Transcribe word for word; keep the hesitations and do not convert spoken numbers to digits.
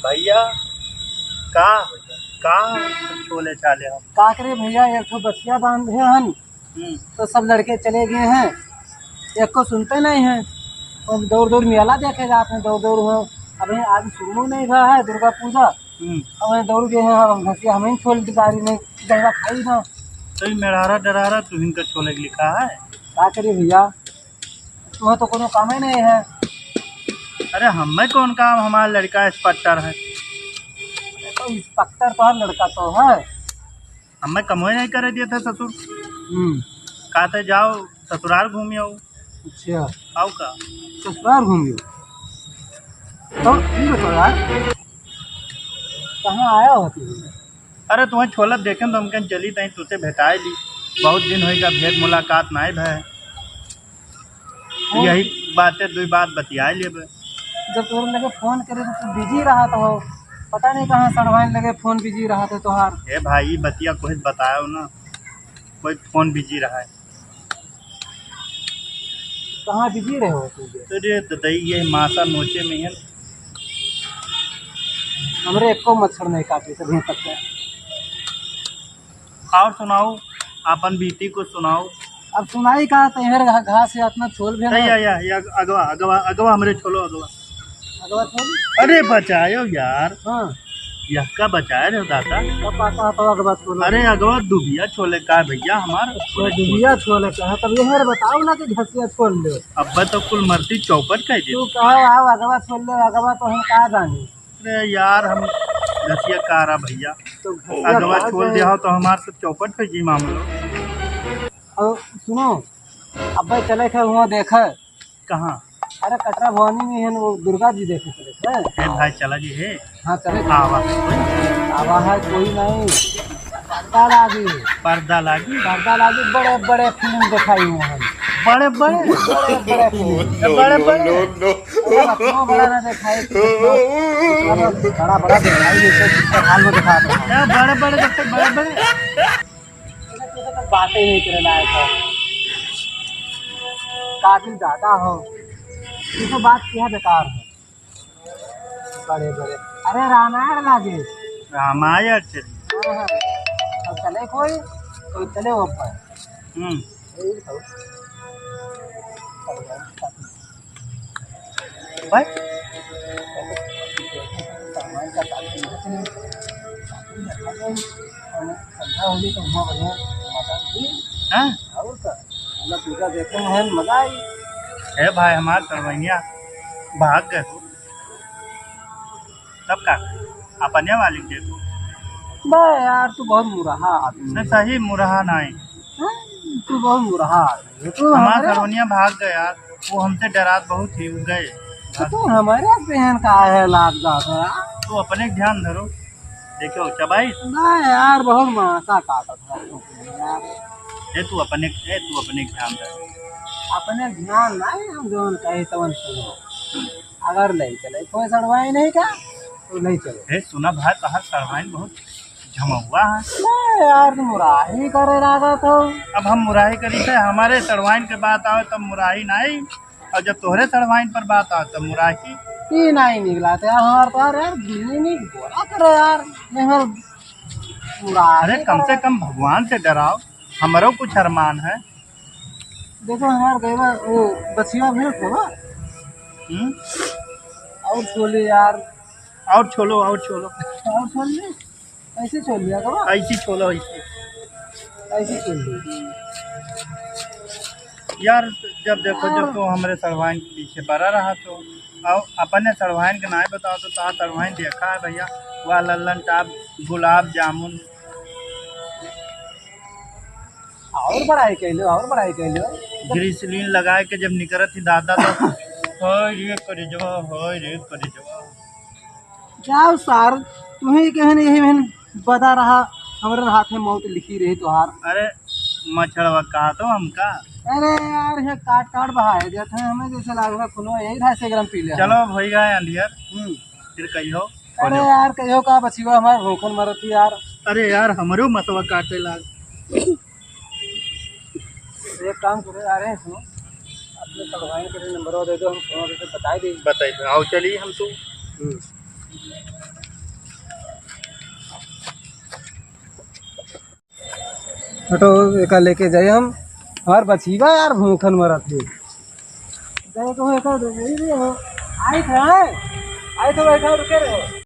भैया, का, का छोले चाले हो? का करे भैया, एक ठो बछिया बांधे हन, हम्म। तो सब लड़के चले गए हैं, एक को सुनते नहीं हैं। हम दौड़ दौड़ मेला देखे जाते हैं, दौड़ दौड़ हो। अभी आज शुरू नहीं हुआ है दुर्गा पूजा, हम्म। अब वहीं दौड़ गए हैं, अब हम घसिया हमें छोल गाड़ी में गंगा खाई ना। तो ये मेहरारा डरारा तुहिन का छोले के लिखा है? का करी भैया, तुम्हें तो कोनो कामे नहीं है। अरे हमें कौन काम, हमारा लड़का इंस्पेक्टर है। तो इंस्पेक्टर तो हर लड़का तो है। हमें कमवे नहीं करे देते ससुर। हम्म। कहते जाओ ससुराल घूम आओ। अच्छा। आओ का? ससुराल घूम आओ। तो ये बताओ यार, कहाँ आया हो तुम? अरे तुम्हें छोलत देखे तो हमके चली तहीं तुझसे भेटाए ली। बहुत दिन होइगा भेंट मुलाकात नाई भय। हाँ। यही बातें दुई बात बतियाए लेबे। जब तोर लगे फोन करे तो तू बिजी रहत हो, पता नहीं कहाँ सड़वाइन लगे फोन बिजी रहत है तोहार। ए भाई, ई बतिया कोई बतायो ना, कोई फोन बिजी रहा है। कहाँ बिजी रहे हो तू? अरे ददई, ये मासा नोचे में है। हमरे एको मच्छर नहीं काटे से अभी तक। और सुनाओ, अपन बीती को सुनाओ। अब सुनाई का, तैहर घा-, घास से इतना छोल भी अरे नहीं। या, या, या, अगवा, अगवा, अगवा हमरे छोलो, अगवा। अगवा छोल? अरे बचायो यार। हाँ। यह का बचाए रे दादा? का पाता है तो अगवा छोल? अरे अगवा दुबिया छोले का है भैया हमार? तो दुबिया छोले का है, तब यह बताओ ना कि घसिया छोल ले। अब तो कुल मरती चौपट कह दे। तू कहो आओ अगवा छोल ले, अगवा तो हम का जानी। अरे यार, हम घसिया का रहा भैया। तो घसिया अगवा का छोल गए? दिया हो तो हमार सब चौपट हो जी मामलो। और सुनो, अब भाई चले थे वहाँ देखे। कहाँ? अरे कटरा भवानी में है ना, वो दुर्गा जी देखे चले थे। ए भाई चला जी है। हाँ चले थे। आवा। आवा है कोई नहीं। पर्दा लागी। पर्दा लागी? पर्दा लागी, बड़े बड़े फिल्म दिखाई हुए हैं। बड़े बड़े? बड़े बड़े फिल्म। बड़े बड़े? अरे, अपना बड़ा ना दिखाई, बड़ा बड़ा दिखाई, जैसे पिक्चर हॉल में दिखाते हैं। ए, बड़े बड़े देखते, बड़े बड़े। बातें नहीं करे लायक है। काबिल ज्यादा हो, ये तो बात किया बेकार है। बड़े बड़े। अरे रामायण लागे। रामायण चली। हाँ, हाँ। अब चले कोई, कोई चले ऊपर। हम्म। यही तो। भाई? सामान का काफी है। संध्या होली तो हुआ बढ़िया। माता जी। हाँ? और का? मतलब पूजा देखे हैं, मजा आई। हे भाई, हमार सरवैया भाग गए। तब का? अपने वाली के तू। बे यार, तू बहुत मुरहा आदमी नहीं, है। सही मुरहा नहीं। हाँ, तू बहुत मुरहा आदमी है। तू हमार हमारे सरवनिया भाग गए यार, वो हमसे डरात बहुत ही गए। तो तू हमारे बहन का है लाग जात है यार। तू अपने ध्यान धरो, देखो चबाई। ना यार, बहुत मासा काटत है तू यार। ए, तू अपने, ए, तू अपने ध्यान धरो। अपने ध्यान नहीं, हम जौन कहे तवन सुनो। अगर नहीं चले, कोई सड़वाई नहीं का, तो नहीं चले। ए, सुना भाई, तहार सड़वाइन बहुत झमौआ है। नहीं यार, तुम राही करे लागत हो। अब हम मुराही करी थे, हमारे सड़वाइन के बात आवे तब मुराही नहीं, और जब तोहरे सड़वाइन पर बात आवे तब मुराही। ई नहीं निकला थे हमार तो यार, दिल्ली नहीं बोला करे यार, नहीं हमार मुरारी अरे कम से करे। कम भगवान से डराओ, हमरो कुछ अरमान है। देखो हमार गैवा, वो बछिया भेज दो ना। हम्म? और छोले यार। और छोलो, और छोलो। और छोले? ऐसे छोल लिया करो। ऐसी छोलो, ऐसी। ऐसे छोल लिया। यार, जब देखो, जब तो हमरे सड़वाइन के पीछे पड़ा रहा तो, और अपने सड़वाइन के नाई बताओ तो, तार सड़वाइन देखा है भैया, वह लल्लन टाप, गुलाब जामुन। और बड़ाई कैलो, और बड़ाई कैलो। ग्रीसलीन लगाए के जब निकरत ही दादा तो, हाय रे करेजवा, हाय रे करेजवा। जाओ सार, तुम्हें कहन यही बहन बदा रहा, हमरे हाथ में मौत लिखी रही तोहार। अरे मच्छरवा कहा तो हमका। अरे यार, ये काट काट बहाए देत है, हमें जैसे लाग रहा खुनो यही ढाई सौ ग्राम पी ले। चलो, अब होई गए अंधियर। हम्म। फिर कहियो। अरे कहियो। यार, कहियो का बछिया हमार भूखन मरत ही यार। अरे यार, हमरो मसवा काटे लाग। एक काम करो यार, सुनो, अब पढ़वाइन के नंबर दे दो, हम फोन करके बताई दे। बताई दो। आओ, चलिए हम तो। हम्म। हटो, एका लेके जाए हम। और बचीबा यार, भूखन मरत है। जाए तो एका दे, यही रे हो। आई थे, आई थे, बैठा, रुके रहो।